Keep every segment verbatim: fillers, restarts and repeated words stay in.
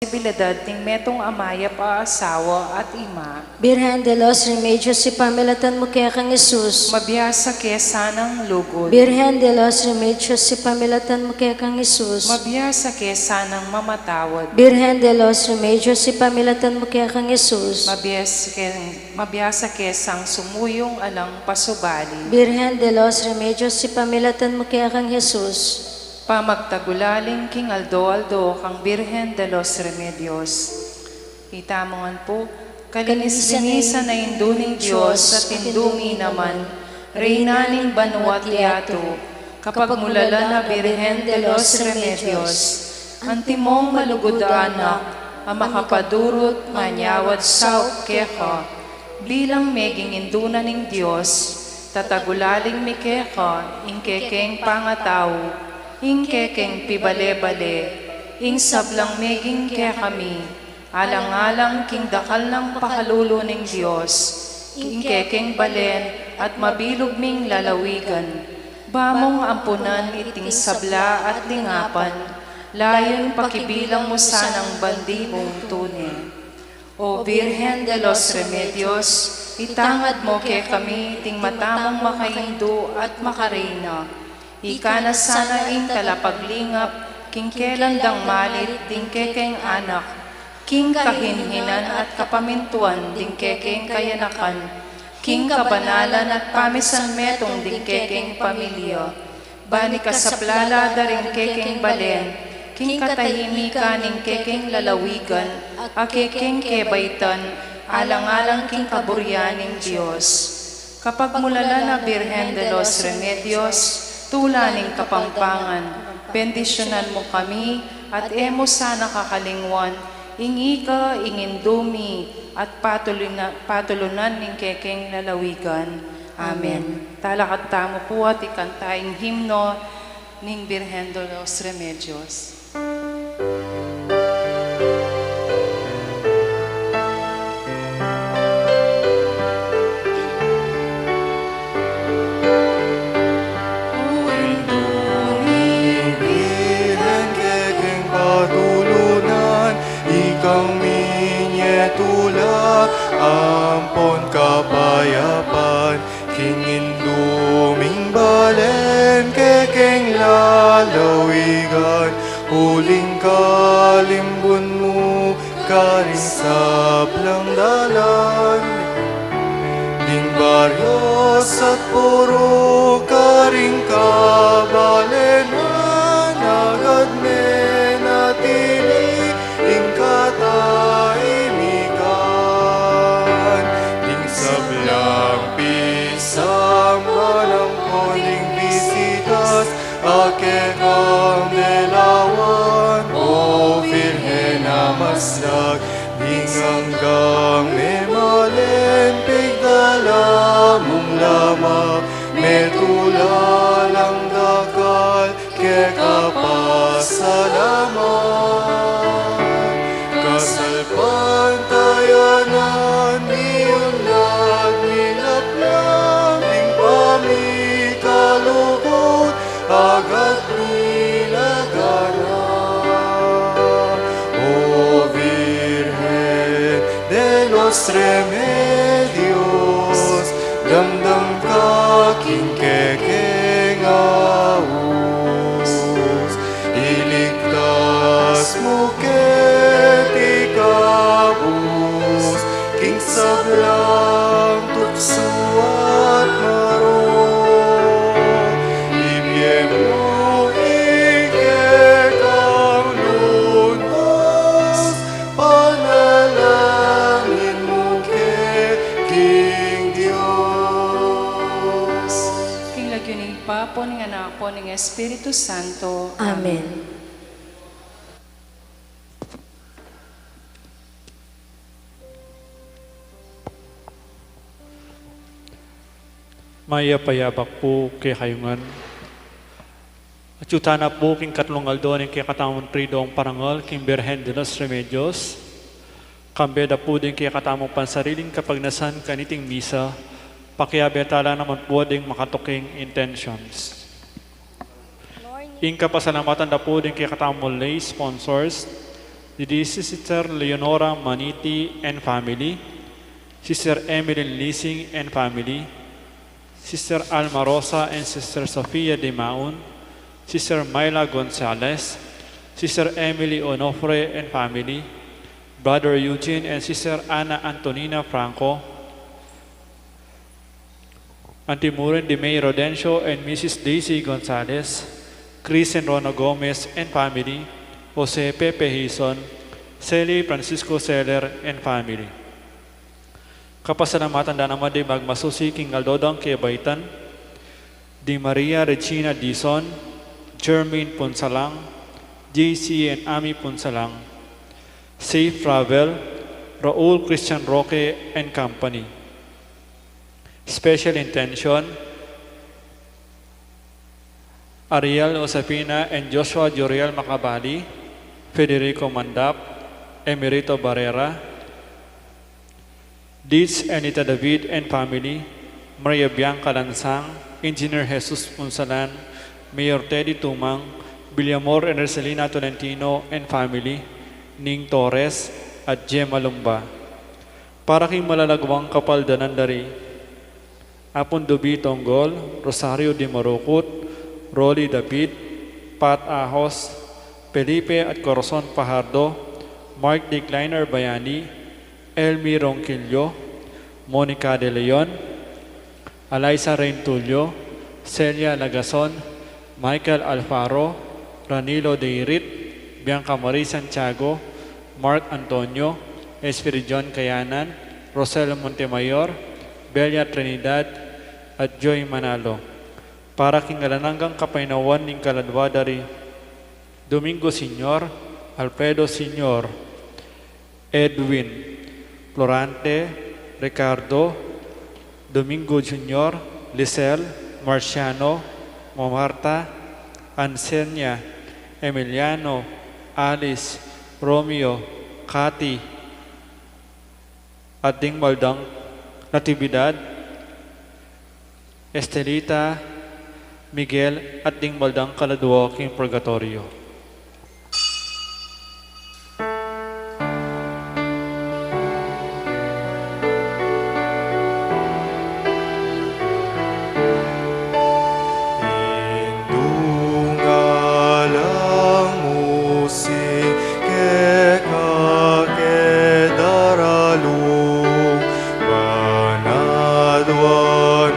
responsibilidad ning metung a mayap a asawa at ima. Birhen de los Remedios, ipamilatan mu kekang Jesus. Mabiasa ke sanang lugud. Birhen de los Remedios, ipamilatan mu kekang Jesus. Mabiasa ke sanang mamatawad. Birhen de los Remedios, ipamilatan mu kekang Jesus. Mabiasa ke, mabiasa ke sang sumuyung alang pasubali. Birhen de los Remedios, ipamilatan mu kekang Jesus. Pamagtagulaling king aldo-aldo kang Birhen de los Remedios. Itamu ngan pu, kalinis-linisan a Indu ning Dios at Indu mi naman, Reyna ning banua't yatu, kapagmulalan a Birhen de los Remedios, antimong malugud a anak a makapadurut manyawad saup keka, bilang meging Indu na ning Dios, tatagulaling mi keka ing kekeng pangatau, ing kekeng pibale-bale, ing sablang meging kekami, alang-alang king dakal nang pakalulu ning Dios, ing kekeng balen at mabilug ming lalawigan. Ba mung ampunan iting sabla at lingapan, layun pakibilang mu sanang bandi mung tune. O Birhen de los Remedios, itangad mu kekami ding mata mung makaindu at makareyna. Ika na sana ing talapaglingap king kelan dang malit ding kekeng anak, king kahinhinan at kapamintuan ding kekeng kayanakan, king kabanalan at pamisanmetung ding kekeng pamilya. Ban ikasapla la da ring kekeng balen, king katahimikan ning kekeng lalawigan, a kekeng kebaitan, alang-alang king kaburian ning Dios. Kapagmulalan a Birhen de los Remedios, tula ning Kapampangan, bendisyunan mu kami, at e mu sana kakalingwan, ing ika, ing Indu mi, at patuluna-, patulunan ning kekeng lalawigan. Amen. Amen. Talakad tamu pu at ikanta ing himno ning Birhen de los Remedios. O Indu mi, Birhen kekeng patulunan, ikang minye tula ampon kapayapan, king Indu ming balen kekeng lalawigan, uling kalimbun mu karing sablang dalan ding baryos at purok, karing kabalenan agad menatili ing katahimikan. Ding sablang pisamban ampon ding bisitas a kekang delawan, O Birhen a maslag, ding anggang memalen pigdala mung lama, metula lang dakal keka pasalamat. Kasalpantayanan mi unlad, milaplam ing pamikalugud, agad milaganap. O Virgen de los Remedios, damdam ka king kekeng aus, iligtas mu keti kabus king sablang tuksu at marok. Ibie mu ing kekang lungkot, panalangin mu ke king Dios. King lagyu ning Ibpa, ampon ning Anak, ampon ning Espiritu Santo. Amen. Mayap a yabak pu kekayu ngan. Atyu tana pu king katlung aldo ning kekatamung Triduong Parangal king Birhen de los Remedios. Kambe da pu ding kekatamung pansariling kapagnasan kaniting misa, pakiabe tala naman pu ding makatuking intentions. Ing kapasalamatan da pu ding kekatamung lay sponsors, Didi si Sister Leonora Maniti and family, Sister Emily Lising and family, Sister Alma Rosa and Sister Sofia de Maun, Sister Myla Gonzalez, Sister Emily Onofre and family, Brother Eugene and Sister Ana Antonina Franco, Auntie Murin de May Rodencio and Missus Daisy Gonzalez, Chris and Rona Gomez and family, Jose Pepe Hizon, Sally Francisco Seller and family. Kapasalamatan da naman di magmasusi king aldo dang kebaitan, di Maria Regina Dizon, Germaine Punsalang, J C and Ami Punsalang. Safe travel, Raul Christian Roque and company. Special intention, Ariel Josefina and Joshua Joriel Macabali, Federico Mandap, Emerito Barrera, Deeds Anita David and family, Maria Bianca Lansang, Engineer Jesus Punsalan, Mayor Teddy Tumang, Villamor and Roselina Tolentino and family, Ning Torres, at Gemma Lumba. Para king malalagwang kapaldanan da ri Apun Dubi Tonggol, Rosario de Marucut, Rolly David, Pat Ahos, Felipe at Corazon Fajardo, Mark de Kleiner Bayani, Elmi Ronquillo, Monica de Leon, Alaisa Reintulio, Celia Lagason, Michael Alfaro, Ranilo Deirit, Bianca Marie Santiago, Mark Antonio, Espiridion Kayanan, Rosel Montemayor, Belia Trinidad, at Joy Manalo. Para king alang anggang kapaynawan ning kaladwa da ri Domingo Senior, Alfredo Senior, Edwin, Florante, Ricardo, Domingo Junior, Lisel, Marciano, Mamarta, Ansenia, Emiliano, Alice, Romeo, Cathy, at ding maldang Natividad, Estelita, Miguel, at ding maldang kaladwa king purgatorio. Indung alang mu sing keka ke daralung, panaduan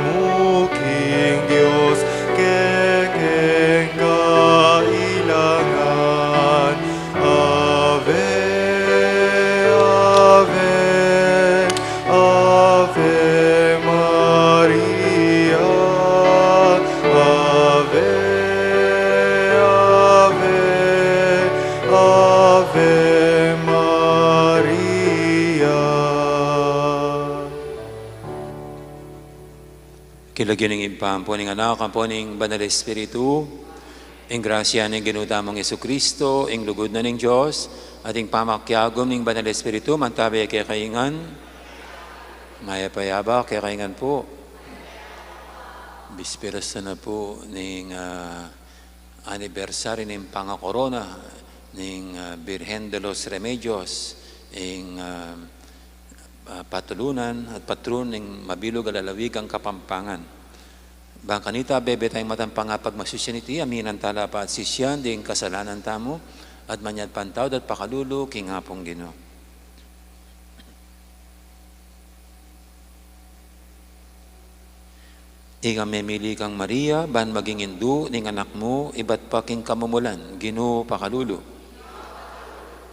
mu king Dios kekeng kailangan. Ave, Ave, Ave Maria. Ave, Ave, Ave Maria. King lagyu ning Ibpa, ampo ning Anak, ampo ning Banal Espiritu. Ing grasya ning Ginu tamung Jesucristo, ing lugud na ning Dios, at ing pamakiagum ning Banal Espiritu, mantabi kekayu ngan. Mayap a yabak kekayu ngan pu. Bisperas na pu ning, ah, anibersaryu ning pangakorona ning, ah, Birhen de los Remedios, ing, ah, ah, patulunan at patron ning mabilug a lalawigang Kapampangan. Bang kanita bebe tayung matang pangapagmasusian iti, aminan tala pa at sisian ding kasalanan tamu, at manyawad pang tawad at pakalulu king Apung Ginu. Ikang memili kang Maria, ban maging indu ning Anak mu, ibat pa king kamumulan, Ginu pakalulu.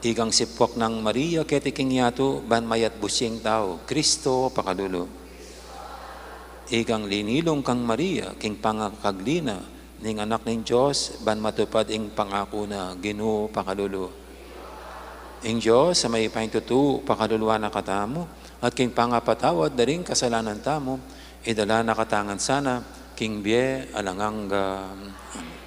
Ikang sipuak nang Maria, keti king yatu, ban mayatbus ya ing tau, Kristo pakalulu. Ikang linilung kang Maria, king pangakaglina, ning Anak ning Dios, ban matupad ing pangaku na, Ginu pakalulu. Ing Dios a mayupayang tutu, pakaluluan na katamu, at king pangapatawad da ring kasalanan tamu, idala na katamu ngan sana, king bie alang angga. Amen.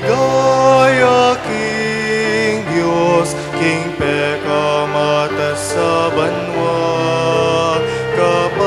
Ligaya king Dios, king pekamatas a banua, kap-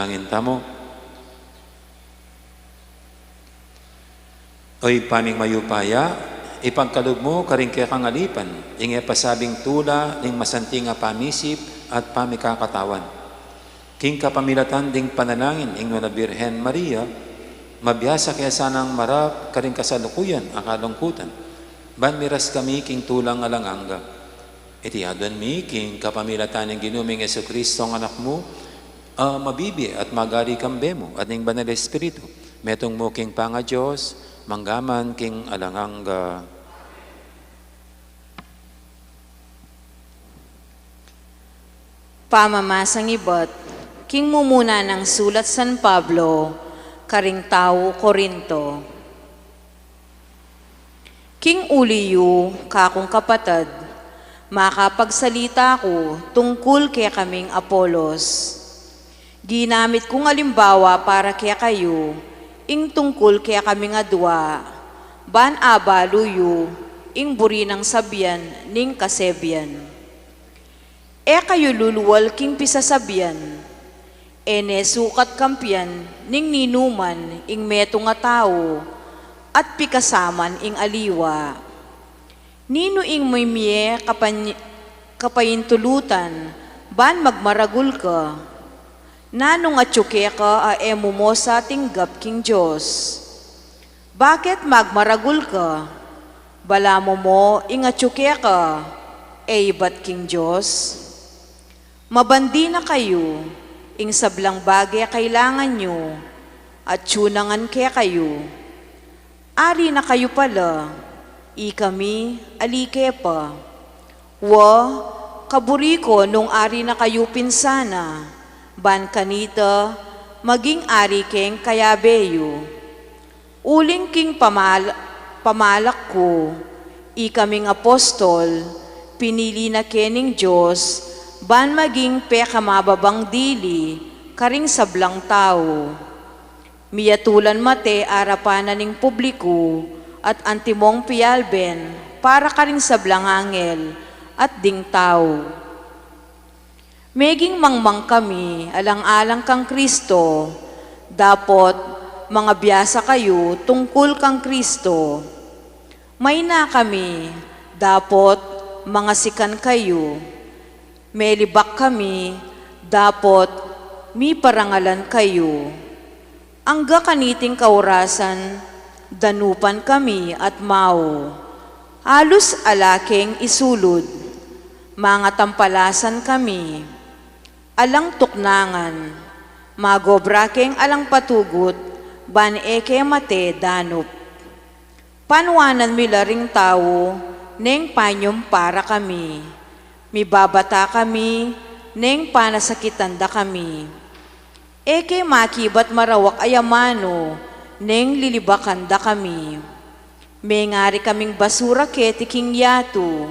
Manalangin tamu. O Ibpa ming mayupaya, ipagkalub mu karing kekang alipan ing e pasabing tula ning masanting a pamisip at pamikakatawan. King kapamilatan ding panalangin ning Nuan a Birhen Maria, mabiasa ke sanang marap karing kasalukuyan a kalungkutan, ban miras kami king tulang alang angga. Iti aduan mi king kapamilatan ning Ginu ming Jesucristo, ing Anak mu, a mabibie at magari kambe mu at ning Banal Espiritu, metung mu king pangaDios, mangga man king alang angga. Pamamasang ibat king mumuna nang sulat San Pablo karing tau Corinto. King uli yu, kakung kapatad, makapagsalita ku tungkul kekaming Apolos. Ginamit kung alimbawa para kekayu ing tungkul kekaming adua, ban abalu yu ing buri nang sabian ning kasebian. E kayu lulual king pisasabian, e ne sukat kampian ning ninuman ing metung a tau, at pikasaman ing aliwa. Ninu ing mimie kapan-, kapaintulutan ban magmaragul ka? Nanung atyu keka a e mu mo sa tinggap king Dios? Baket magmaragul ka? Balamu mo ing atyu keka e ibat king Dios? Mabandi na kayu, ing sablang bage kailangan yu, atyu na ngan kekayu. Ari na kayu pala, ikami ali ke pa. Wa, kaburi ko nung ari na kayu pin sana, ban kanita maging ari keng kayabe yu. Uling king pamal-, pamalak ku, ikaming apostol, pinili na ke ning Dios ban maging pekamababang dili karing sablang tau. Miyatulan mate arapan na ning publiku at antimong pialben para karing sablang angel at ding tau. Meging mangmang kami alang-alang kang Kristo, dapot mangabiasa kayu tungkul kang Kristo. Maina kami, dapot mangasikan kayu. Melibak kami, dapot miparangalan kayu. Angga kaniting kaurasan, danupan kami at mau. Alus ala keng isulud, mangatampalasan kami. Alang tuknangan, magobra keng alang patugut, ban e ke mate danup. Panuanan mi la ring tau neng panyum para kami. Mibabata kami neng panasakitan da kami. E ke makibat marawak a amanu neng lilibakan da kami. Mengari kaming basura keti king yatu,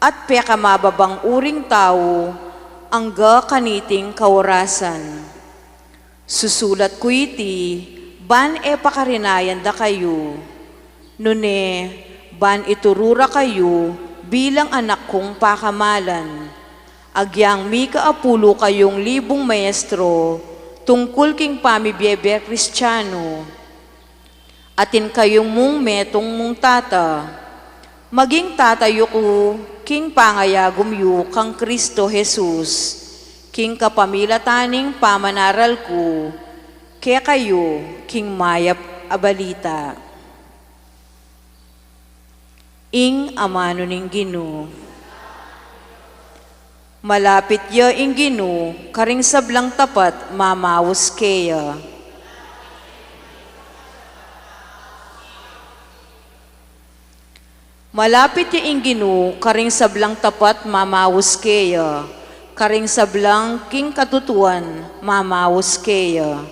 at pekamababang uring tau angga kaniting kaurasan. Susulat ku iti ban e pakarinayan da kayu, nune ban ituru ra kayu bilang anak kung pakamalan. Agyang mika apulu kayung libung maestro tungkul king pamibie-bie Kristianu. Atin kayu mung metung mung tata. Maging tata yu ku king pangayagum yu kang Kristo Jesus, king kapamilatan ning pamanaral ku kekayu king mayap a balita. Ing amanu ning Ginu. Malapit ya ing Ginu karing sablang tapat mamaus keya. Malapit ya ing Ginu karing sablang tapat mamaus keya, karing sablang king katutuan mamaus keya.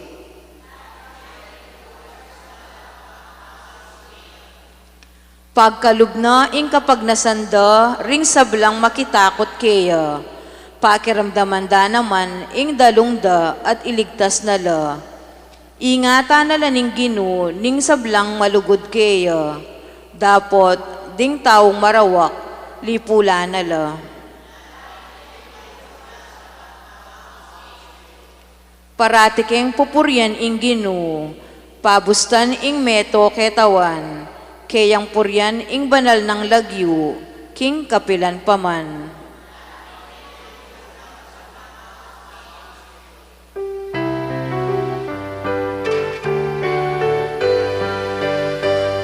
Pagkalub na ing kapagnasan da ring sablang makitakut keya, pakiramdaman da naman ing dalung da at iligtas na la. Ingatan na la ning Ginu ning sablang malugud keya, dapot ding taung marawak lipulan na la. Parati keng pupurian ing Ginu, pabustan ing meto ketawan, keyang purian ing banal nang lagyu, king kapilan pa man.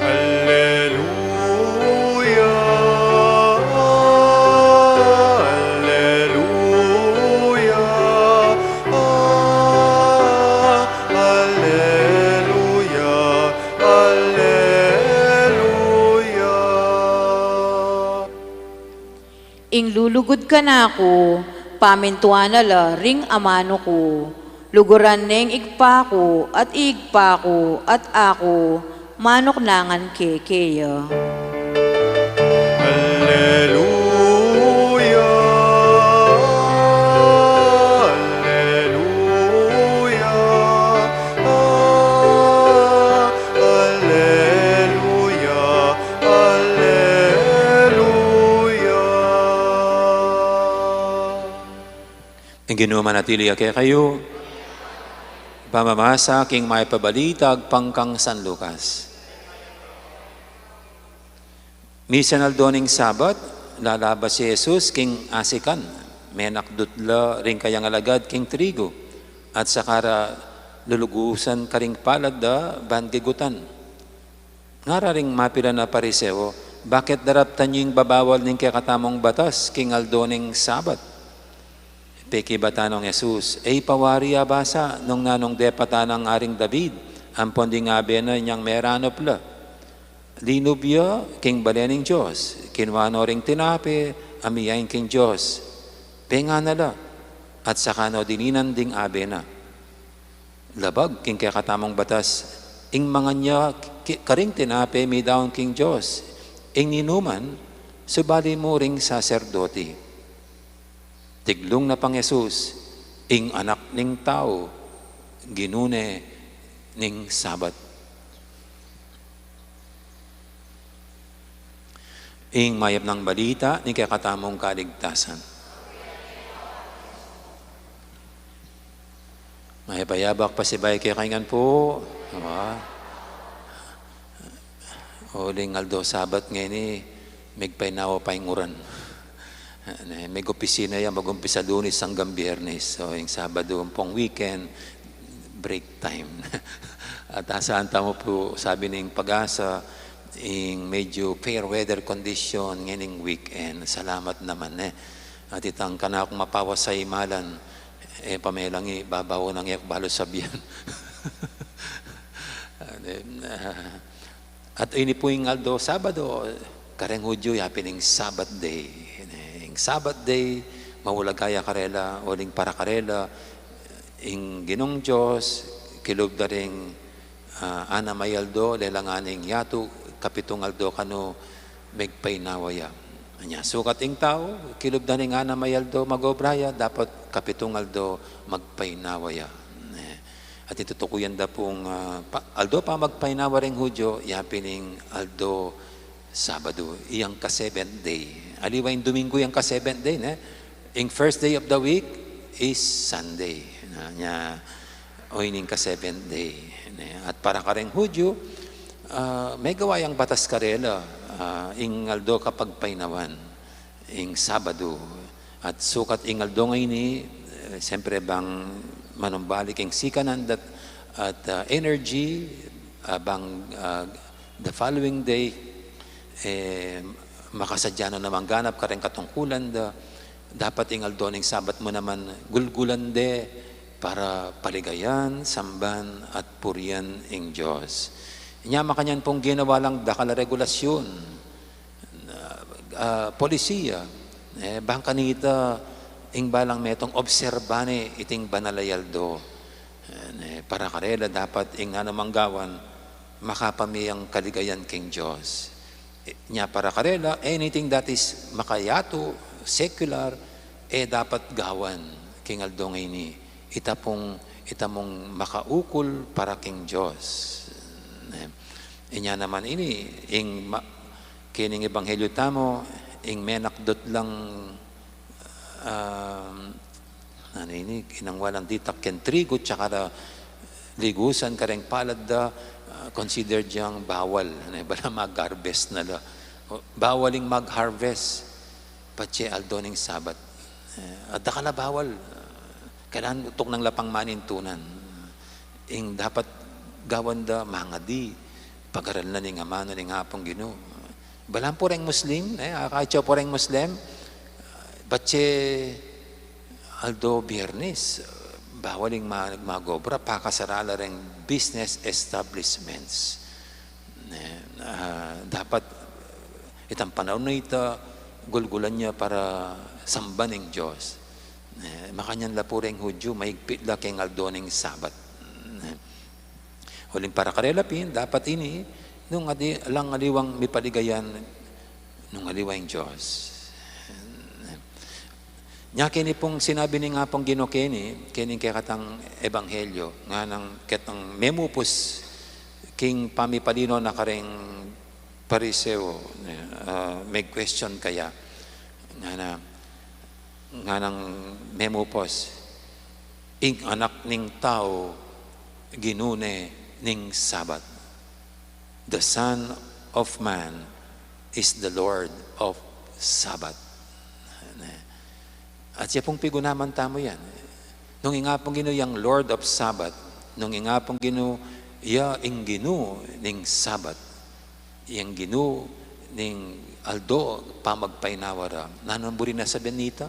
Alleluia, alleluia, alleluia, alleluia. Ing lulugud kanaku, pamintuan na la ring amanu ku. Luguran neng Ibpa ku, at Ibpa ku, at aku, manuknangan ke keya. Alleluia, alleluia, alleluia, alleluia. Ing Ginu manatili ya kekayu. Pamamasa king Mayap a Balita agpang kang San Lucas. Misan aldo ning Sabat, lalabas i Jesus king asikan, menakdut la ring kayang alagad king trigu, at saka ra lulugusan karing palad da ban gigutan. Ngara ring mapilan a Pariseo, "Bakit daraptan yu ing babawal ning kekatamung batas king aldo ning Sabat?" Pekibatan nong Jesus, "E yu pa wari abasa nung nanung depatan nang Aring David ampon ding abe na inyang meranup la? Linub ya king bale ning Dios, kinua no ring tinape a miyain king Dios, pengan na la, at saka no dininan ding abe na." Labag king kekatamung batas, ing mangan ya ki-, karing tinape midaun king Dios, ing ninuman, subali mu ring saserdoti. Tiglung na pang Jesus, "Ing Anak ning Tau, Ginu ne ning Sabat." Ing mayap nang balita ning kekatamung kaligtasan. Mayap a yabak pasibayu kekayu ngan pu. Diba? Uling aldo Sabat ngeni, migpainawa pa ing uran. Ne, mig-opisina ya, mag-umpisa Lunes anggang Biyernes. So, ing Sabadu ampong weekend, break time. At asahan tamu pu, sabi ning PAGASA, ing medyo fair weather condition ngening weekend. Salamat naman, e. At itang kanakung mapawas a imalan, e, pamelangi, babawan nang e ku balu sabian. At ini pu ing aldo Sabado, kareng Hudyu, yapin ing Sabbath day. Ing Sabbath day, maulaga ya karela, uling para karela, ing Ginung Dios, kilub da ring, ah, anam a aldo, lelang ing yatu, kapitung aldo kanu, megpainawa ya. Anya, sukat ing tau, kilub da ring anam a aldo, mag-obra ya, dapat kapitung aldo, magpainawa ya. Ne. At itutukuyan da pung, ah, pa-, aldo pamagpainawa ring Hudyu, yapin ing aldo Sabado, iyang ka-seventh day. Aliwa ing Domingo iyang ka-seventh day, ne? Ing first day of the week is Sunday. Na, nya, o ining ka-seventh day, ne? At para kareng Hudyu, ah, megawa yang batas karela, ah, ing aldo kapagpainawan. Ing Sabado. At sukat ing aldo ngeni, eh, siyempre bang manumbalik ing sikanan dat, at, ah, energy, ah, bang, ah, the following day, eh, makasadya no namang ganap kareng katungkulan da, dapat ing aldo ning Sabat mu naman gulgulan de para paligayan, samban, at purian ing Dios. Inya makanyan pung ginawa lang dakal a regulasyun, ah, polisiya, eh, bang kanita ing balang metung obserban ne iting banal a aldo. Eh, ne, para karela dapat ing nanumang gawan makapamiyang kaligayan king Dios. Eh, nya para karela, anything that is makayatu, secular, e dapat gawan king aldo ngeni. Ita pung, ita mung makaukul para king Dios. Ne. Inya naman ini, ing ma-, kening ebanghelyu tamu, ing menakdut lang, um, Ano ini, kinangwalan ditak keng trigo, tsaka da ligusan kareng palad da, ah, consider yang bawal. Ano, bala mag-harvest na la. O, bawal ing mag-harvest patse aldo ning Sabat. Eh, adda ka la bawal. Kailangan tuknang la pang manintunan. Ing dapat gawan da, mangadi, pagaralan ing amanu ning Apung Ginu. Balamu pu reng Muslim, eh, akatsu pu reng Muslim, patse aldo Biyernes, bawal ing ma-, mag-obra, pakasara la reng business establishments. Ne, ah, dapat itang panaun a ita, gulgulan ya para samban ing Dios. Ne, makanyan la pu reng Hudyu, maigpit la keng aldo ning Sabat. Ne. Uling para karela pin, dapat ini, nung adi, alang aliwang mipaligayan, nung aliwa ing Dios. Nya keni pung sinabi ning Apung Ginu keni, keni kekatang ebanghelyo, nganang ketang memupus king pamipalino na kareng Pariseo, ah, me-question kaya, ngana, nganang memupus, "Ing Anak ning Tau, Ginu ne ning Sabat. The Son of Man is the Lord of Sabbath." Ne. At ya pung pigunaman tamu yan. Nung ing Apung Ginu yang Lord of Sabbath, nung ing Apung Ginu ya ing Ginu ning Sabat, yang Ginu ning aldo pamagpainawa ra, nanung buri na sabian nita?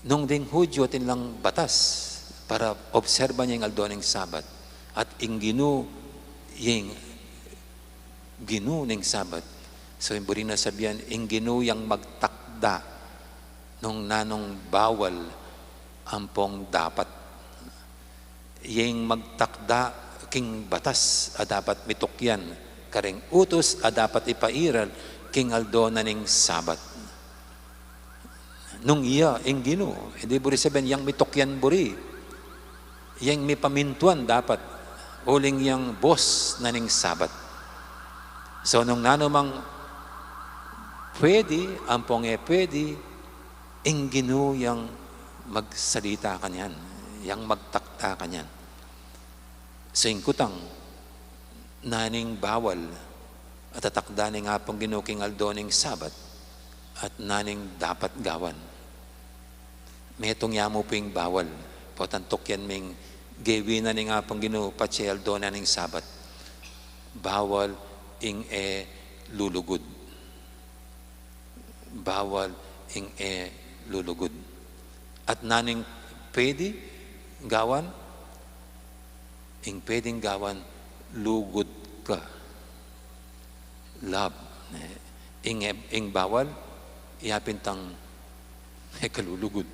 Nung ding Hudyu atin lang batas para obserban ya ing aldo ning Sabat, at ing Ginu, ing Ginu ning Sabat. So, ing buri na sabian, ing Ginu yang magtakda nung nanung bawal ampong dapat. Yang magtakda king batas a dapat mitukyan, kareng utus a dapat ipairal king aldo na ning Sabat. Nung iya ing Ginu, e di buri sabian yang mitukyan buri, yang mipamintuan dapat, uling yang boss na ning Sabat. So, nung nanu mang pwede ampong e pwede, ing Ginu yang magsalita kanyan, yang magtakda kanyan. So, ing kutang, naning bawal a tatakdan ning Apung Ginu king aldo ning Sabat, at naning dapat gawan? Metung ya mu pu ing bawal. Potang tukyan ming gewi na ning Apung Ginu patse aldo na ning Sabat. Bawal ing e lulugud. Bawal ing e lulugud. At naning pwede gawan? Ing pwedeng gawan, lugud ka. Love. Ne? Ing, ing bawal, yapin tang e ka lulugud.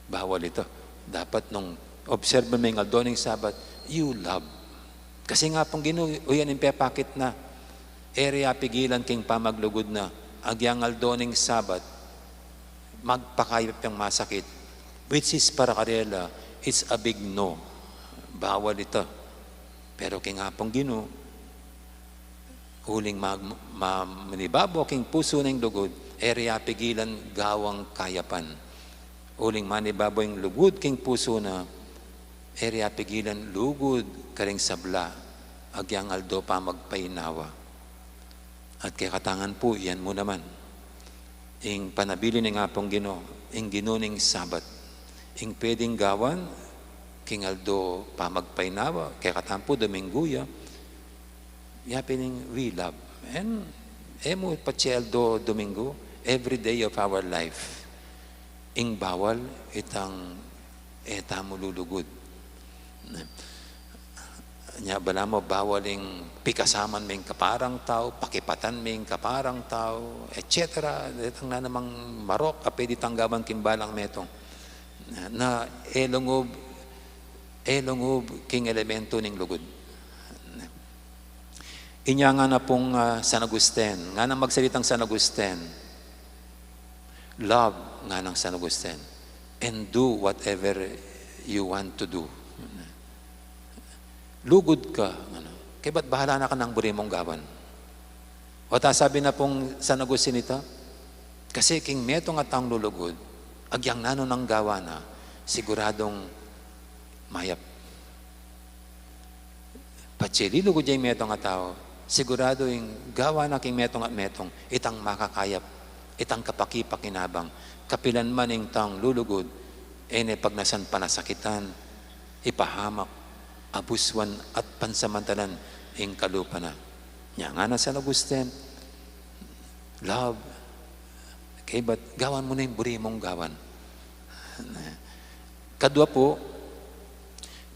Bawal ita. Dapat nung observe me ing aldo ning Sabat, you love. Kasi ing Apung Ginu, uyan ing pepakit na, e re ya pigilan king pamaglugud na, agyang aldo ning Sabat, magpakayap yang masakit, which is para karela, it's a big no. Bawal ita. Pero king Apung Ginu, uling mag-, ma-, manibabo king pusu na ing lugud, e re ya pigilan gawang kayapan. Uling manibabo ing lugud king pusu na, e re ya pigilan lugud karing sabla, agyang aldo pamagpainawa. At kekatangan pu, yan mu naman. Ing panabilin ning Apung Ginu, ing Ginu ning Sabat. Ing pwedeng gawan, king aldo pamagpainawa, kekatamu pu Dominggu ya, yapin ing we love. And, e mu patse aldo Dominggu, every day of our life. Ing bawal, itang e tamu lulugud. Nya balamu bawal ing pikasaman me ing kaparang tau, pakipatan me ing kaparang tau, et cetera. Detang na namang marok a pwede tang gawan king balang metung. Na e lungub, e lungub king elemento ning lugud. Inya ngana pung, ah, San Augustine, nganang magsalitang San Augustine, "Love," nganang San Augustine, "and do whatever you want to do." Lugud ka, ngana. Kaybat bahala na ka nang buri mung gawan. O't sabi na pung San Augustine ita, kasi king metung a taung lulugud, agyang nanu nang gawa na, siguradung mayap. Patse lilugud ya ing metung a tau, siguradu ing gawa na king metung at metung, itang makakayap, itang kapakipakinabang, kapilan man ing taung lulugud, e ne pagnasan panasakitan, ipahamak, abusuan at pansamantalan ing kalupa na. Nya ngana San Agustin, love, okay, but gawan mu na ing buri mung gawan. Kadua pu,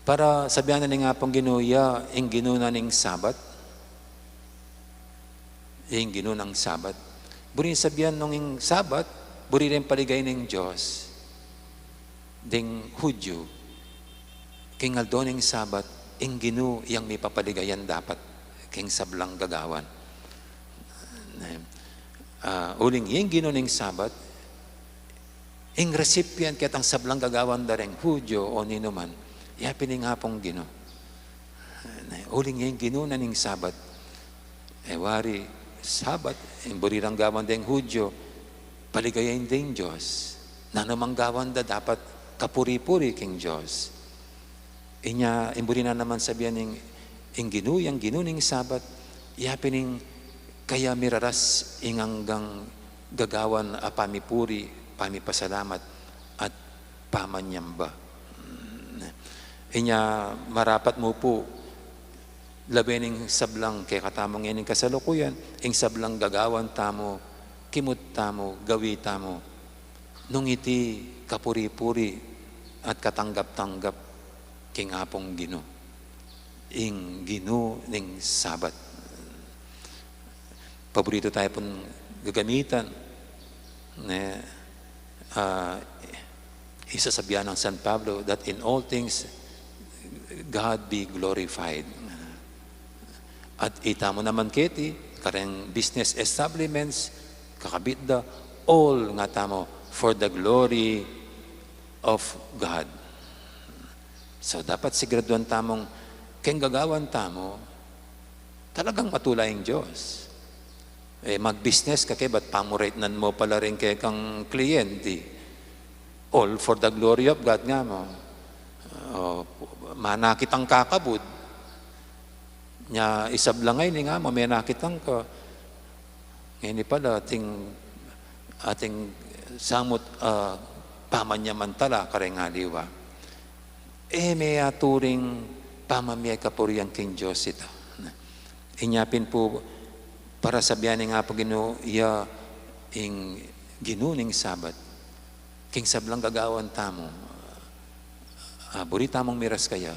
para sabian na ning Apung Ginu ya ing Ginu na ning Sabat. Ing Ginu nang Sabat. Buri sabian nung ing Sabat, buri ring paligaya ning Dios. Ding Hudyu, king aldo ning Sabat, ing Ginu yang mipapaligayan dapat king sablang gagawan. Ne? Ah, uling ing Ginu ning Sabat, ing recipient ketang sablang gagawan da ring Hudyu o ninuman, ya pin ing Apung Ginu. Ne, uling ing Ginu na ning Sabat. E wari, Sabat, ing buri rang gawan deng Hudyu, paligayan deng Dios. Nanu mang gawan da dapat kapuri-puri king Dios. Inya, ing buri na naman sabian ing, ing Ginu, yang Ginu ning Sabat, ya pin ing kaya miraras ing anggang gagawan a pamipuri, pamipasalamat, at pamanyamba. Inya marapat mu pu, lawen ing sablang kekatamung ining kasalukuyan, ing sablang gagawan tamu, kimut tamu, gawi tamu, nung iti kapuri-puri at katanggap-tanggap king Apung Ginu, ing Ginu ning Sabat. Paborito tayu pung gagamitan, ne? Ah, isasabi nang San Pablo that in all things, God be glorified. At itamu naman keti, kareng business establishments, kakabit da, all nga tamu for the glory of God. So, dapat siguraduan tamung keng gagawan tamu, talagang matula ing Dios. E, mag-business ka ke, ba't pamuretnan mu pala ring kekang kliyente? All for the glory of God nga mu. O, manakit ang kakabud. Nya, isab la ngeni nga mu, menakit ang ka. Ngeni pala, ating, ating samut, ah, pamanyamantala, kareng aliwa. E me aturing pamamie kapurian king Dios ita. Inya pin pu, para sabian ning Apung Ginu, ya ing Ginu ning Sabat. King sablang gagawan tamu, ah, buri tamung miras kaya,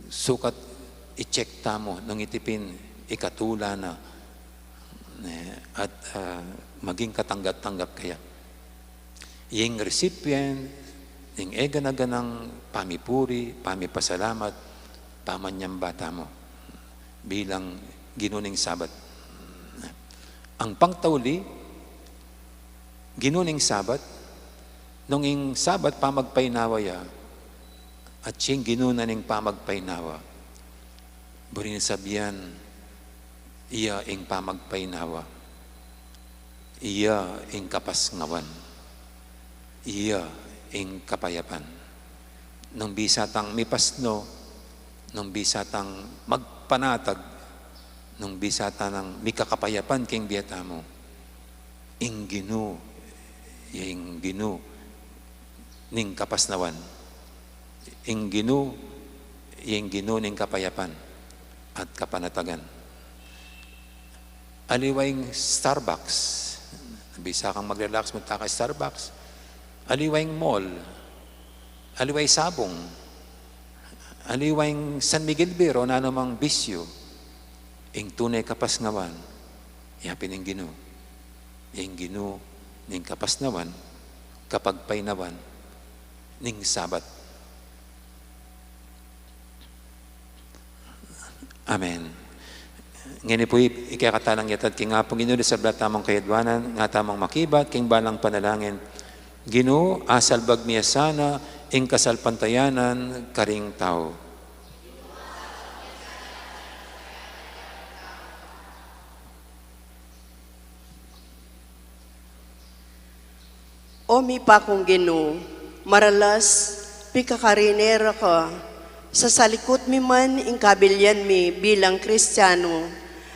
sukat i-check tamu nung iti pin ikatula na, ne, at, ah, maging katanggap-tanggap kaya. Ing recipient ning egana-ganang pamipuri, pamipasalamat, pamanyamba tamu bilang Ginu ning Sabat. Ang pangtauli, Ginu ning Sabat, nung ing Sabat pamagpainawa ya, at siyang Ginu na ning pamagpainawa. Buri nang sabian, iya ing pamagpainawa. Iya ing kapasnawan. Iya ing kapayapan. Nung bisa tang mipasno, nung bisa tang magpanatag, nung bisa tang mikakapayapan king bie tamu, ing Ginu, ing Ginu ning kapasnawan. Ing Ginu, ing Ginu ning kapayapan at kapanatagan. Aliwa ing Starbucks. Bisa kang mag-relax, munta ka Starbucks. Aliwa ing mall. Aliwa ing sabong. Aliwa ing San Miguel beer o nanumang bisyu. Ing tune kapasnawan, ya pin ing Ginu. Ing Ginu ning kapasnawan, kapagpainawan ning Sabat. Amen. Ngeni pu, i-, ikekatalang yatad king Apung Ginu, di sabla tamung kayadwanan, nga tamung makibat king balang panalangin. Ginu, asalbag mi ya sana ing kasalpantayanan karing tau. O mipakung Ginu, maralas pikakarinera ka, sasalikut mi man ing kabilyan mi bilang Kristianu,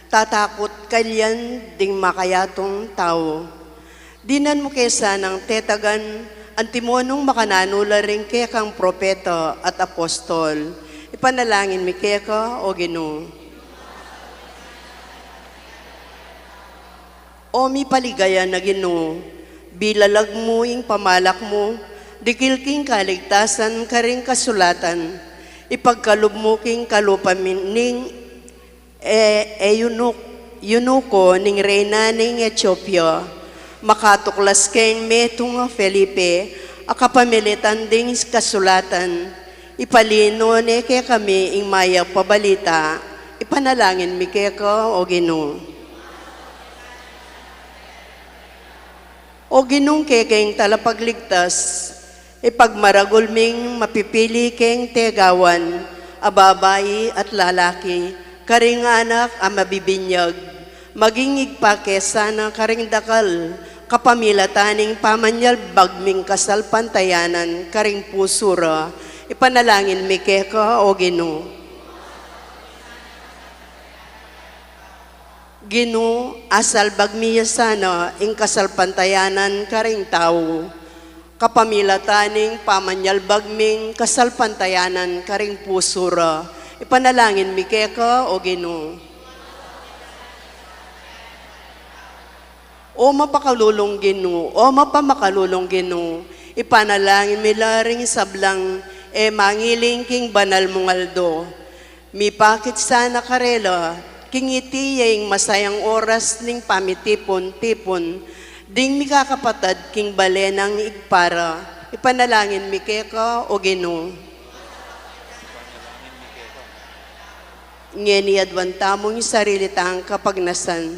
tatakut kailan ding makayatung tau. Dinan mu ke sanang tetagan antimo nung makananu la ring kekang propeta at apostol. Ipanalangin mi keka, o Ginu. O mipaligaya na Ginu, bilalag mu ing pamalak mu, dikil king kaligtasan karing kasulatan, ipagkalub mu king kalupa mi ning e, eunuko, eunuko ning reyna ning Etiopia, makatuklas keng metung a Felipe, a kapamilatan ding kasulatan, ipalino ne kekami ing mayap a balita, ipanalangin mi keka, o Ginu. O Ginung kekeng talapagligtas, ipagmaragul ming mapipili keng tegawan, a babai at lalaki, karing anak a mabibinyag, maging igpa ke sana karing dakal, kapamilatan ning pamanyalbag ming kasalpantayanan karing pusu ra, ipanalangin mi keka, o Ginu. Ginu, asalbag mi ya sana ing kasalpantayanan karing tau, kapamilatan ning pamanyalbag ming kasalpantayanan karing pusu ra, ipanalangin mi keka, o Ginu. O mapakalulung Ginu, o mapamakalulung Ginu, ipanalangin mi la ring sablang e mangiling king banal mung aldo. Mipakit sana karela, king iti ya ing masayang oras ning pamitipun-tipun, ding mikakapatad king bale nang Ibpa ra, ipanalangin mi keka, o Ginu. Ngeni aduan tamu ing sarili tang kapagnasan.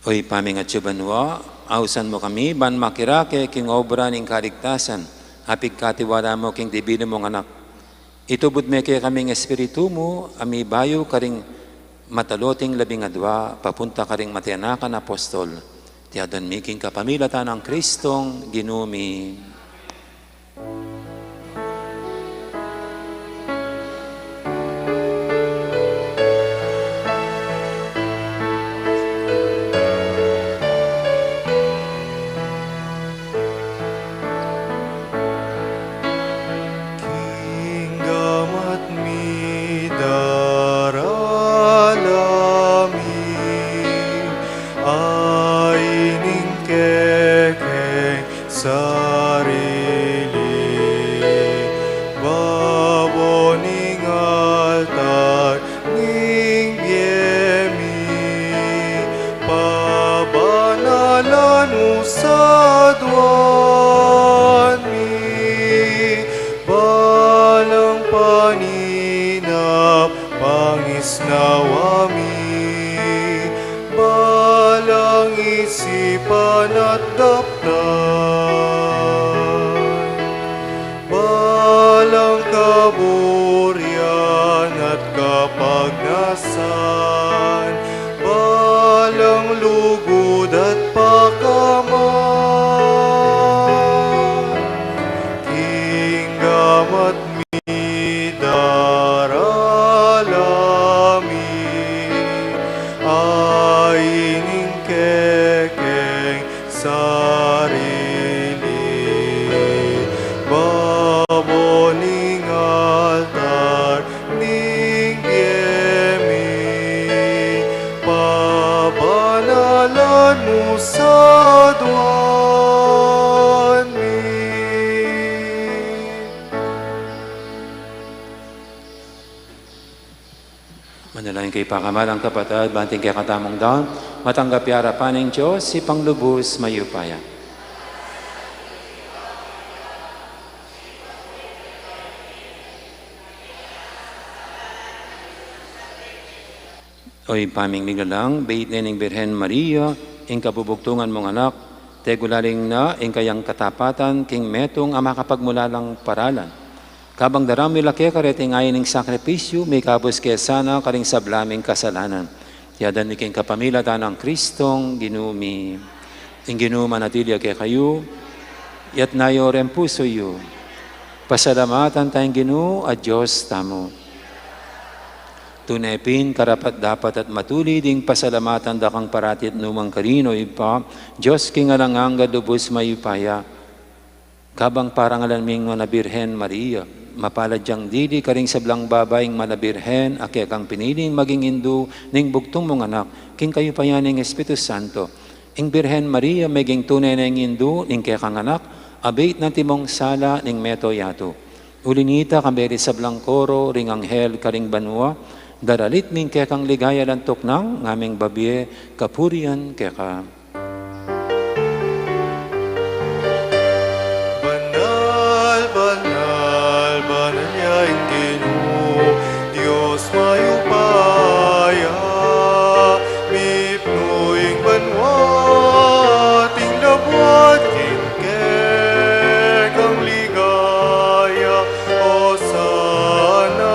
O Ibpa mi atsu banua, ausan mu kami ban makirake king obra ning kaligtasan a pigkatiwala mu king dibinu mung Anak. Itubud me kekami ing Espiritu mu a mibayu karing mataloting labing adua papunta karing matinakan apostol. Iti aduan mi king kapamilatan nang Kristong Ginu mi. King gamat mi darala mi, a ining kekeng sarili, babo ning altar ning bie mi, pabanalan mu sa aduan mi, balang paninap pangisnawa mi, balang isipan at daptan, balang kaburian at kapagnasan, balang lugud at pakaman, king gamat mi darala mi, a ining kekeng sarili, babo ning altar ning bie mi, pabanalan mu sa aduan mi. Manalangin kayu pakamalan kung kapatad, ban king kekatamung daun, matanggap ya king arapan ning Dios, Ibpang lubus mayupaya. O Ibpa ming miglalang, bait ne ning Birhen Maria ing kabubugtungan mung Anak, tegulaling na ing kayang katapatan king metung a makapagmulalang paralan. Kabang daraun mi la keka reting ain ning sakripisyu, mikabus ke sana karing sabla ming kasalanan. Iti aduan mi king kapamilatan nang Kristong Ginu mi. Ing Ginu manatili ya kekayu, iyatas yu ring pusu yu. Pasalamatan taya ing Ginu a Dios tamu. Tune pin karapat-dapat at matulid ing pasalamatan da kang parati at nukarin man, O Ibpa, Dios king alang angga, lubus mayupaya. Kabang parangalan ming Nuan a Birhen Maria, mapalad yang dili karing sablang babai ing Nuan a Birhen a kekang piniling maging indu ning bugtung mung Anak, king kayupayan ning Espiritu Santo. Ing Birhen Maria meging tune neng indu ning kekang Anak, abit na antimong sala ning mabilug a yatu. Uli na nita, kambe ring sablang koro ring anghel karing banua, daralit mi ing kekang ligaya, lantuk nang ngaming babie kapurian keka. Banal, banal, banal ya ing Ginu, Dios mayupaya, mipnu ing banua at ing labuad king kekang ligaya. Osana,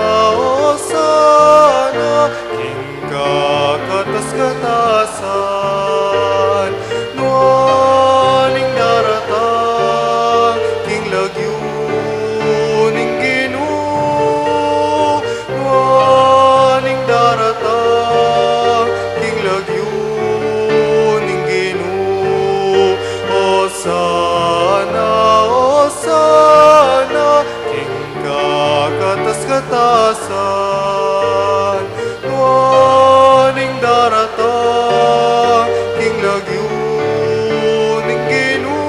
osana, king kakatas-katasan. Nuan ing daratang king lagyu ning Ginu. Nuan ing daratang king lagyu ning Ginu. Osana, osana, king kakatas-katasan. Nuan ing daratang king lagyu ning Ginu.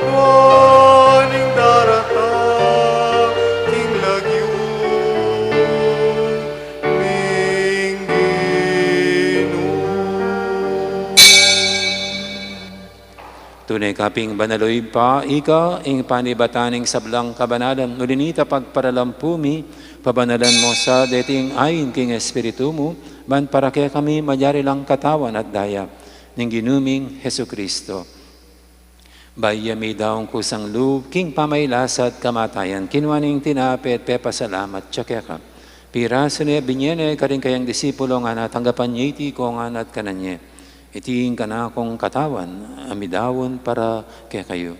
Nuan ing daratang king lagyu ning Ginu. Tune ka pin banal, O Ibpa, ika ing panibatan ning sablang kabanalan. Uli na nita, pagparalampu mi, pabanalan mu sa deting ain king Espiritu mu, ban para kekami magyari lang katawan at daya ning Ginu ming Jesucristo. Bayu ya midaun kusang lub king pamagkasakit at kamatayan, kinua ne ing tinape at pepasalamat ya keka. Pirasu ne, binie ne karing kayang disipulo, ngana, tanggapan ye iti kongan at kanan ye. Iti ing kanakung katawan a midaun para kekayu.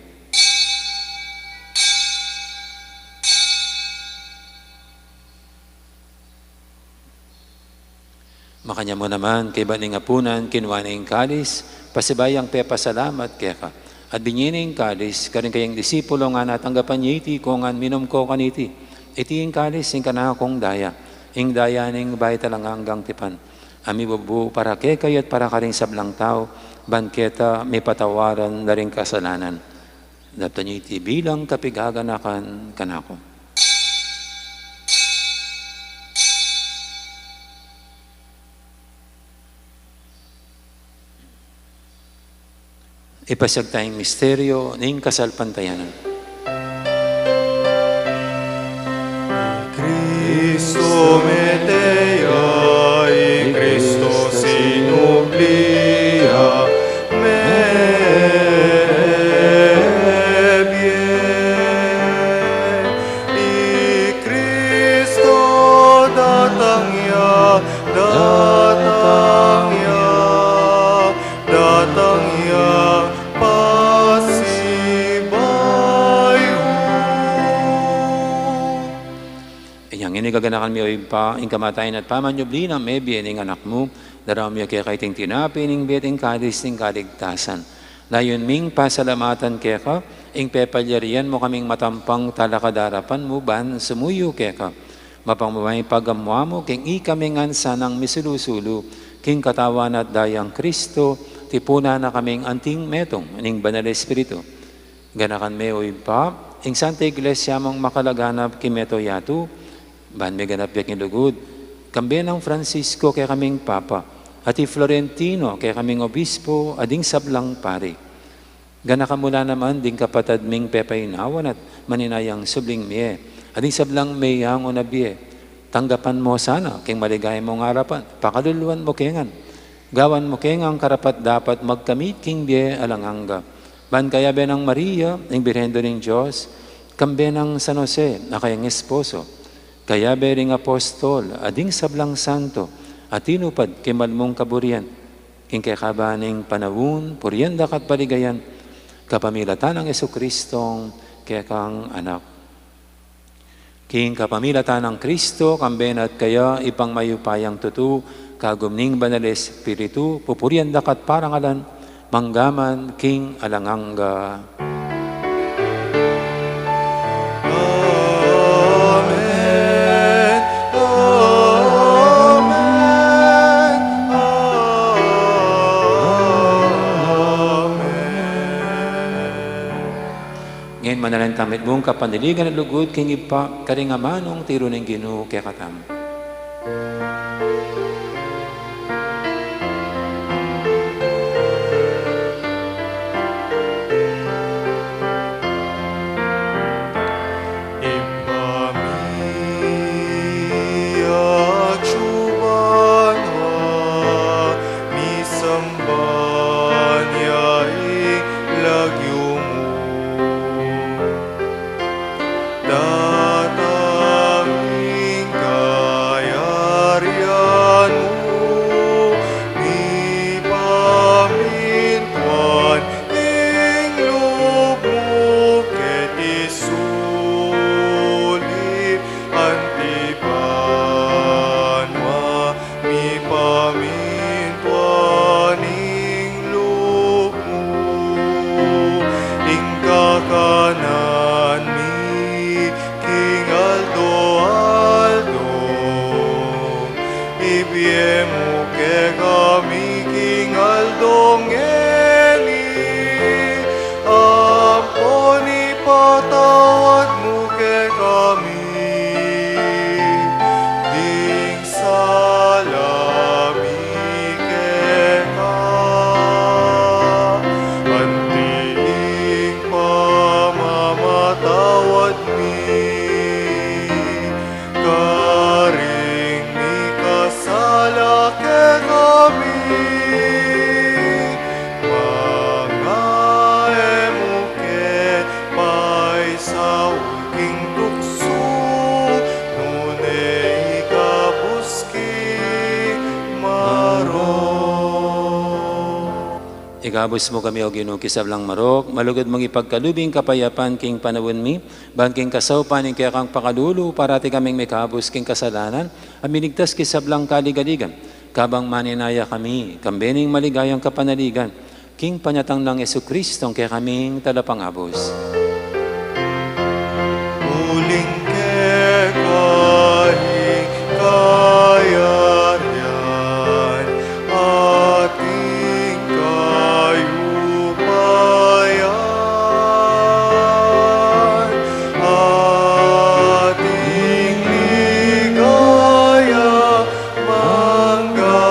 Makanyan mu naman, kaybat ning apunan, kinua ne ing kalis, pasibayu yang pepasalamat keka. At binie ne ing kalis karing kayang disipulo, ngana, tanggapan ye iti kongan, minum ko kaniti. Iti ing kalis ning kanakung daya, ing daya ning bayu at alang anggang tipan, a mibubu para kekayu at para karing sablang tau, ban keta mipatawaran da ring kasalanan. Daptan ye iti bilang kapaganakan kanaku. Ipasiag taya ing misteryo ning kasalpantayanan. I Kristo mete ya, i Kristo sinubli ya, mebie. I Kristo datang ya, datang ya, datang ya pasibayu. Inyang ini gaganakan mi, O Ibpa, ing kamatayan at pamanyubli nang mebie ning Anak mu, daraun mi keka iting tinape ning bie at ing kalis ning kaligtasan. Layun ming pasalamatan keka ing pepalyarian mu kaming matampang talakad king arapan mu ban sumuyu keka. Mapamamayni ing pagamu mu king ikami ngan sanang misulu-sulu king katawan at dayang Kristo, tipunan na kaming anting metung ning Banal Espiritu. Ganakan me, O Ibpa, ing Santa Iglesia mung makalaganap king mabilug a yatu, ban miganap ya king lugud, kambe nang Francisco kekaming Papa, at i Florentino kekaming Obispo, at ding sablang pari. Ganakan mu la naman ding kapatad ming pepainawan at maninayang subling mie, at ding sablang meyangu na bie. Tanggapan mu sana king maligaya mung arapan, pakaluluan mu ke ngan. Gawan mu ke ngan karapat-dapat magkamit king bie alang angga. Ban kayabe nang Maria, ing Birhen Indu ning Dios, Kambe nang San Jose, a kayang esposo, kayabe ring apostol, a ding sablang santo, a tinupad king mal mung kaburian, king kekaban ning panaun, purian da ka at paligayan, kapamilatan nang Jesucristong kekang Anak. King kapamilatan nang Kristo, kambe na at kaya, Ibpang mayupayang tutu, kagum ning Banal Espiritu, pupurian da ka at parangalan, mangga man king alang angga. Amen. Amen. Amen. Ngeni manalangin tamu mitmung kapanaligan at lugud king Ibpa, karing amanung tiru ning Ginu kekatamu. Ibpa mi, atsu ka banua, misamban ya ing lagyu mu. Datang ing kayarian mu, mipamintuan ing lub mu keti sulip anti banua, mipamintuan ing lub mu. Ing kakanan mi king aldo-aldo, ibie mu kekami king aldo ngeni, ampon ipatawad mu kekami ding sala mi keka, anti ing pamamatawad mi karing mikasala kekami, manga e mu ke paisaul king tuksu, nune ikabus king marok. Ikabus mu kami, O Ginu, king sablang marok, malugud mung ipagkalub ing kapayapan king panaun mi, ban king kasaupan ning kekang pakalulu, parati kaming mikabus king kasalanan, at miligtas king sablang kaligaligan, kabang manenaya kami, kambe ning maligayang kapanaligan, king panyatang nang Jesucristong kekaming Talapangabus. Uling keka ing kayarian, at ing kayupayan, at ing ligaya, mangga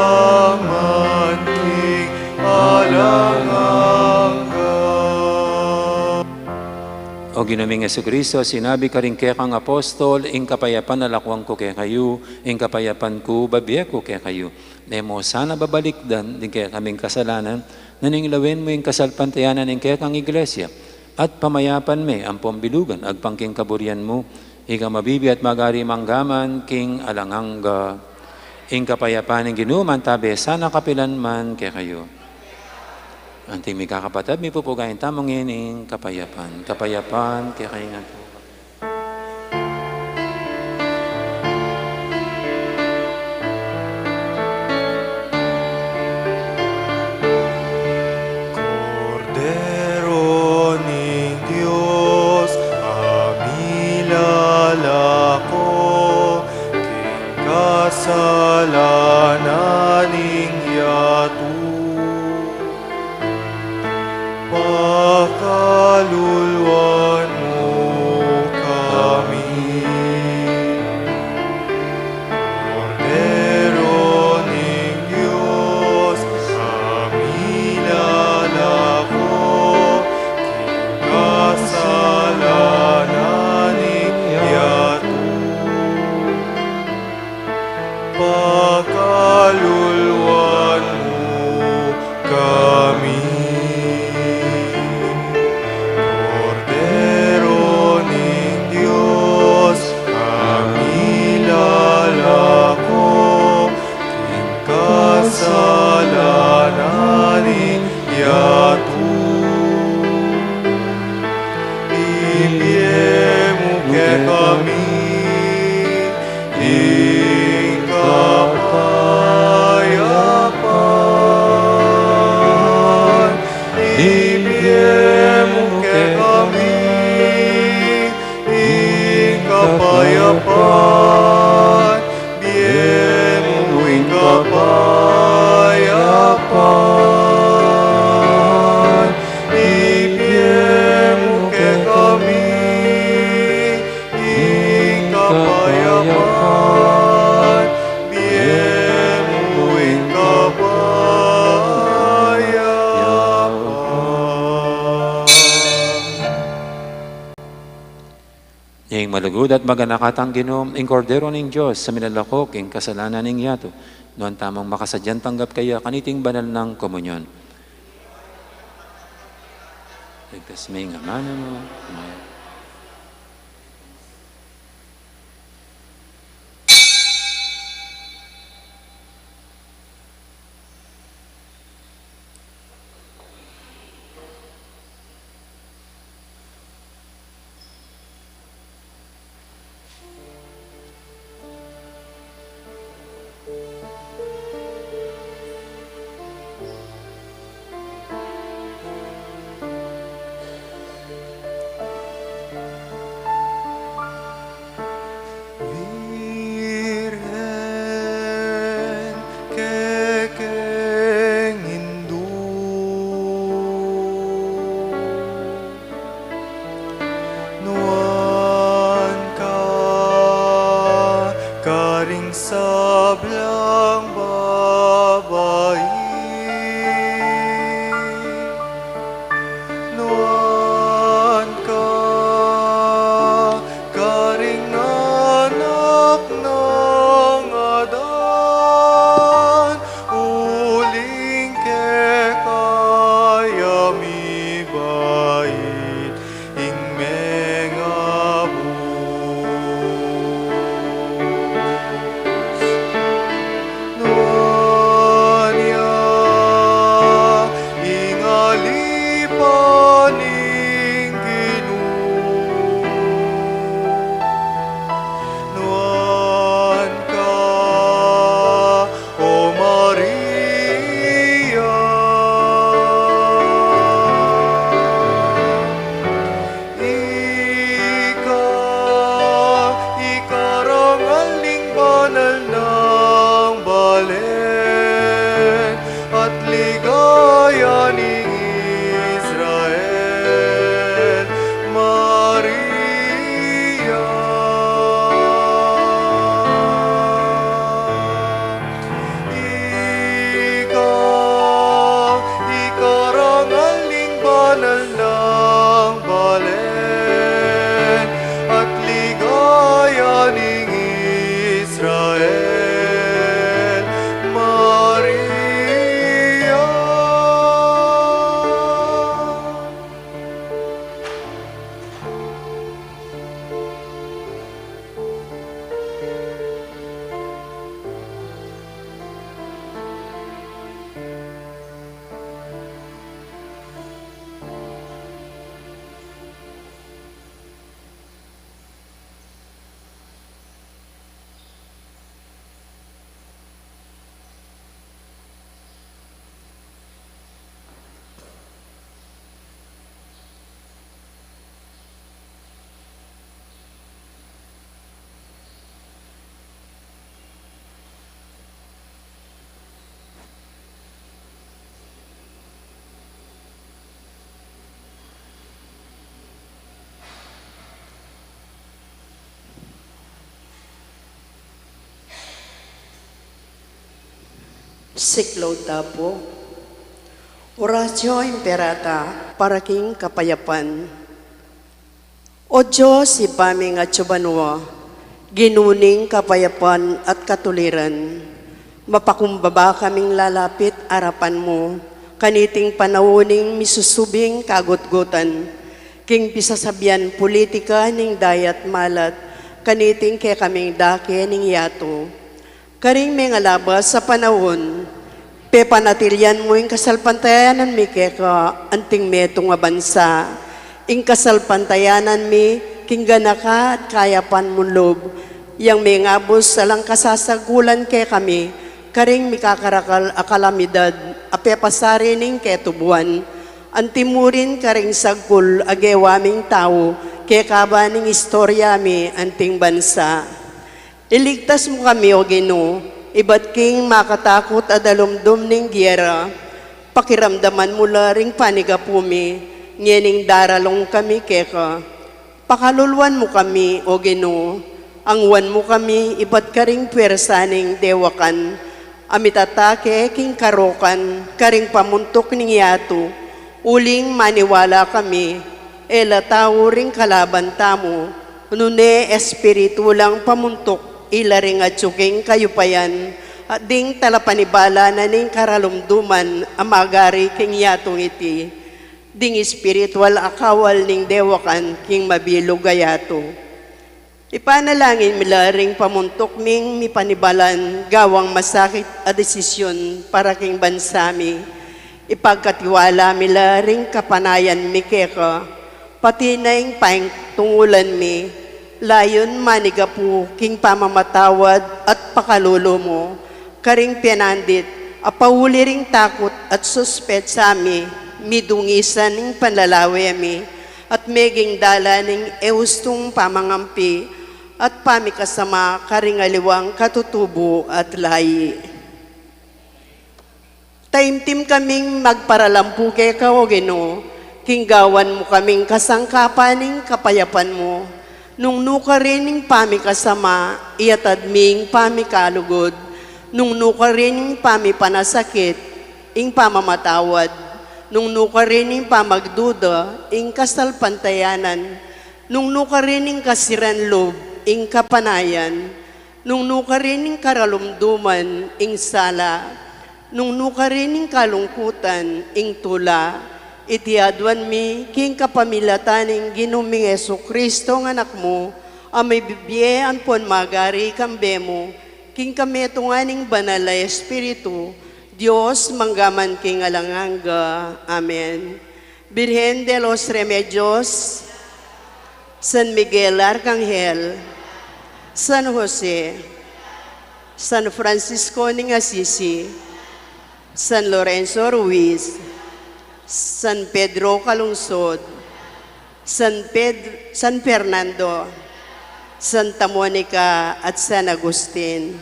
man king alang angga. O Ginu ming Jesucristo, sinabi karing kekang apostol, ing kapayapan lakuan ku kekayu, ing kapayapan ku bibie ku kekayu. E mu sana babalikdan ding kekaming kasalanan, nune lawen mu ing kasalpantayanan ning kekang Iglesia, at pamayapan me ampon bilugan agpang king kaburian mu, ika a mabibie at magari mangga man king alang angga. Ing kapayapan ning Ginu mantabe sana kapilan man kekayu. Anting mikakapatad, mipupugayan tamu ngening kapayapan. Kapayapan kekayu ngan. Kordero ning Dios, a milalako king kasalanan ning yatu, pakaluluan mu Ing malugud at maganakatang Ginu, ing Kordero ning Dios, a milalako king kasalanan ning yatu, nuan tamung makasadyang tanggap kaya kaniting banal nang komunyon. Ligtas me ing amanu mu. Virgen, kekeng indu, nuan ka karing sablang babai. Nuan ka karing anak nang Adan, uling keka ya mibait ing mengabus. Nuan ya ing alipan ning Ginu. Nuan ka, O Maria. Ika i karangal ning banal nang balen at ligaya ning Israel, Maria. Ika i karangal ning banal nang balen at ligaya ning Israel, Maria. Siklaud ta pu. Oratio Imperata, para king kapayapan. O Dios, Ibpa ming atsu banua, Ginu ning kapayapan at katuliran, mapakumbaba kaming lalapit arapan mu kaniting panaun ning misusubing kagutgutan king pisasabian politika ning dayat malat kaniting kekaming dake ning yatu. Karing mengalabas a panaun, pepanatilian mu ing kasalpantayanan mi keka anting metung a bansa, ing kasalpantayanan mi king ganaka at kayapan mung lub, yang mengabus alang kasasagkulan kekami karing mikakarakal a kalamidad a pepasari ning ketubuan, anti murin karing sagkul a gewa ming tau kekaba ning istorya mi anting bansa. Iligtas mu kami, O Ginu, ibat king makatakut a dalumdum ning giyera. Pakiramdaman mu la ring panigapu mi ngening daralung kami keka. Pakaluluan mu kami, O Ginu, angwan mu kami ibat karing puersa ning dewakan a mitatake king karokan karing pamuntuk ning yatu, uling maniwala kami e la tau ring kalaban tamu, Nune espiritu lang pamuntuk, ila ring atyu king kayupayan, at ding talapanibala na ning karalumduman a magari king yatung iti, ding espiritual a kawal ning dewakan king mabilug a yatu. Ipanalangin mi la ring pamuntuk ming mipanibalan gawang masakit a desisyon para king bansa mi. Ipagkatiwala mi la ring kapanayan mi keka, pati na ing paintungulan mi, layun manigapu king pamamatawad at pakalulu mu, karing pianandit, a pauli ring takut at suspetsa mi, midungisan ing panlalawe mi, at meging dalan ning eustung pamangampi at pamikasama karing aliwang katutubu at layi. Taimtim kaming magparalampu keka, O Ginu, king gawan mu kaming kasangkapan ning kapayapan mu. Nung nukarin ing pamikasama, iyatad mi ing pamikalugud. Nung nukarin ing pamipanasakit, ing pamamatawad. Nung nukarin ing pamagduda, ing kasalpantayanan. Nung nukarin ing kasiran lub, ing kapanayan. Nung nukarin ing karalumduman, ing sala. Nung nukarin ing kalungkutan, ing tula. Iti aduan mi king kapamilatan ning Ginu ming Jesucristo a Anak mu, a mibibie ampon magari kambe mu, king kametungan ning Banal a Espiritu, Dios, mangga man king alang angga. Amen. Virgen de los Remedios, San Miguel Arcangel, San Jose, San Francisco ning Assisi, San Lorenzo Ruiz, San Pedro Calungsod, San Ped-, San Fernando, Santa Monica, at San Agustin.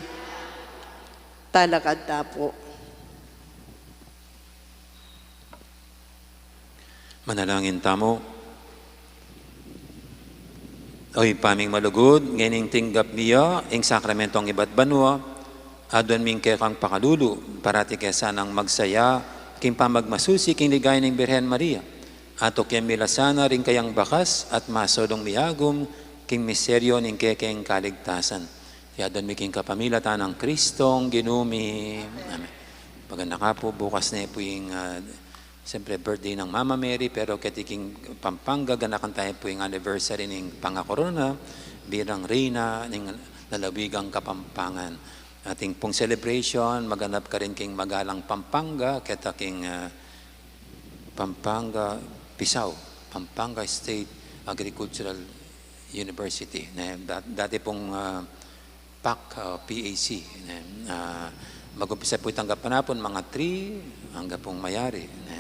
Talakad ta pu. Manalangin tamu. O Ibpa ming malugud, ngening tinggap mi ya ing sakramentong ibat banua, aduan mi kekang pakalulu, parati ke sanang magsaya king pamagmasusi king ligaya ning Birhen Maria. Atuke mi la sana ring kayang bakas at masulung miagum king misteryo ning kekeng kaligtasan. Iti aduan mi king kapamilatan nang Kristong Ginu mi. Amen. Maganda ka po, bukas na po ing, ah, siyempre, birthday ng Mama Mary, pero keti king Pampanga, ganakan tayo po ing anniversary ning pangakorona bilang Reyna ning lalawigang Kapampangan. Atin pong celebration, maganap karin king Magalang, Pampanga, keta king, ah, Pampanga, Pisao, Pampanga State Agricultural University, ne? Dat-, dati pong, ah, PAC, ah, PAC, ne? Ah, mag-umpisa po itang gatpanapun, mga three, hanggang pong mayari, ne?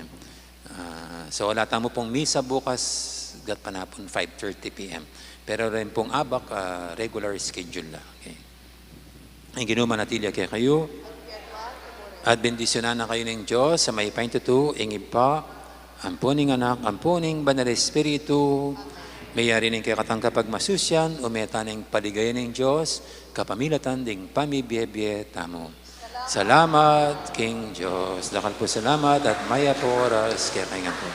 Ah, so, wala tamu pong misa bukas, gatpanapun, five thirty P M. Pero rin pong abak, ah, regular schedule na. Okay. Ing Ginu manatili kekayu. At bendisyunan na kayu ning Dios a mayupaya king tutu, ing Ibpa, ampo ning Anak, ampo ning Banal a Espiritu. Meyari ning kekatang kapagmasusian, ume tana ing paligaya ning Dios, kapamilatan ding pamibie-bie tamu. Salamat king Dios. Dakal pung salamat at mayap a oras kekayu ngan pu.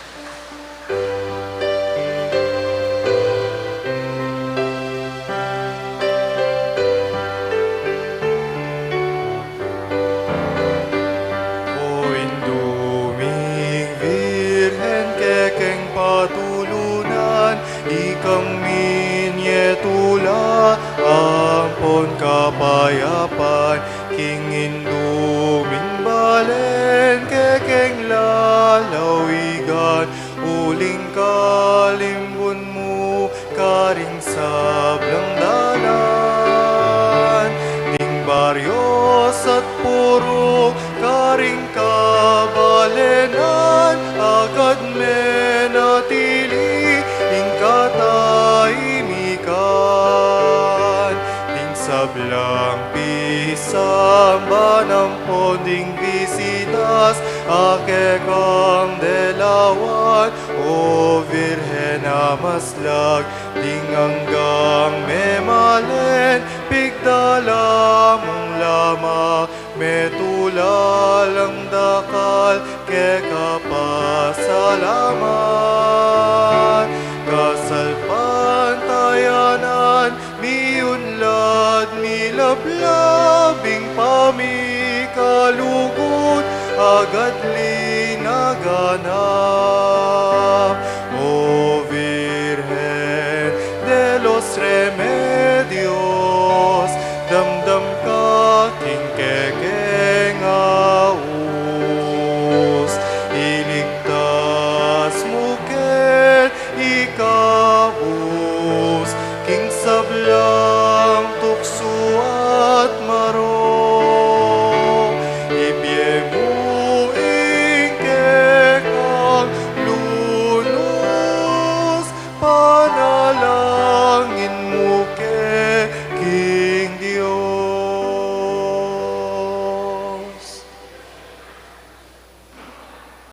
O Indu ming Virgen, kekeng patulunan, ikang minye tula ampon kapayapan, king Indu ming balen, kekeng lalawigan, uling kalimbun mu karing sablang dalan, ding baryo at purok karing kabalenan, agad menatili ing katahimikan, ding sablang pisamban ampon ding bisitas a kekang delawan, O Virgen a maslag, ding anggang memalen, pigdala mung lama, metula lang dakal keka pasalamat. Kasalpantayanan pamikalugud, agad linagana.